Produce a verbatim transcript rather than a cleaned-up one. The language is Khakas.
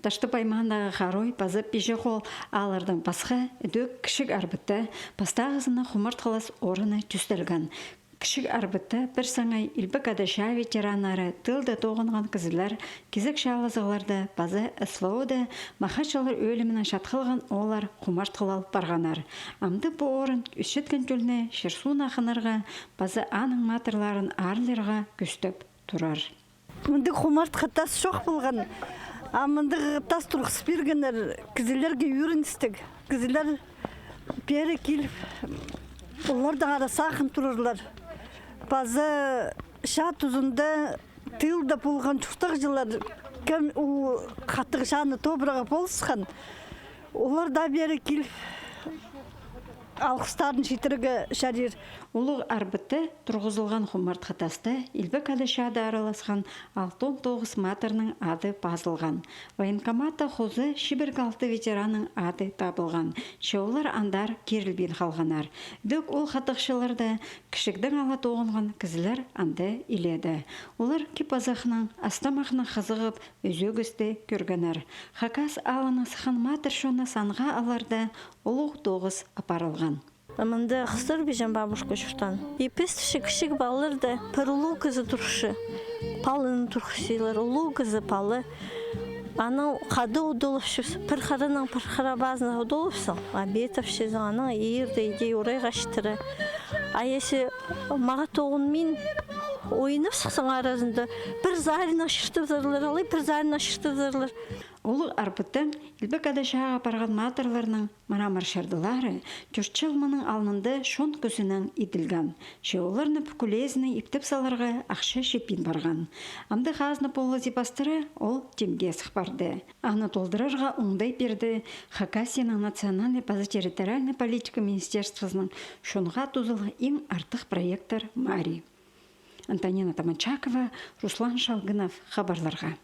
Таштып аймаандағы Харой паза Пиҷе Хол ааллардаң пасха, ідӧк Кічіг Арбатта пастағызына хумартхылас орны тӧстелген. Кічіг Арбатта пір саңай Илбек Ада чаа ветераннары, тылда тоғынған кізілер, кизек чаалазығларда паза СВО-да махачылар ӧлімінең чатхалған ооллар хумартхылал парғаннар. Амды пу орын ӧсчеткен тӧлні чир-суун ахынарға паза аның матырларын аарлирға кӱстеп турар. Мындағ хумартхы тас чох полған, а мындағ тас турғыс пиргеннер кізілерге ӧріністіг. Кізілер пеер киліп, олардаң ара сағын турарлар. Паза чаа тузында тылда полған чуртағҷылар, кем у хатығ чааны тобырағы полысхан, олар даа пеер киліп, алғыстарын читірерге чарир. Улуғ Арбатта турғызылған хумартхы таста Илбек Ада чаада араласхан алтон тоғыс матырның ады пазылған. Военкоматта хоза чибіргі алты ветеранның ады табылған. Че олар андар кирілбин халғаннар. Ідӧк ол хатығҷыларда кічігдең ала тоғынған кізілер анда иледе. Олар кип-азахнаң, ас-тамахнаң хызығып, ӱзӧгісті кӧргеннер. Хакас аалынаң сыххан матыр чонны санға аларда улуғ тоғыс апарылған. Мында хыстар пиҷем бабушка чуртаан. И пістің кічіг палаларда пір улуғ кізі турча. Паланы турғысчалар, улуғ кізі пала. Анаң хада удалапчабыс, пір харанаң пір хара пазына удалапсың, обедапчазың, анаң иирде иди орайға читіре. А если мағат тоғын мин ойнап сыхсаң аразында, пір саринаң чыртыбызарлар, алай пір саринаң чыртыбызарлар. Улуғ Арбаттаң Илбек Ада чааға парған матырларның мрамор чардылары тӧрт чыл мының алнында чон кӱсінең иділген. Че оларны пӱкӱлезінең иптеп саларға ахча читпин парған. Амды хазна полызы пастыра ол тимге сых парды. Аны толдырарға оңдай пирді Хакасияның национальнай паза территориальнай политика министерствозының чонға тузалығ иң артых проекттер марии. Антонина Таманчакова, Руслан Шалгынов, хабарларға.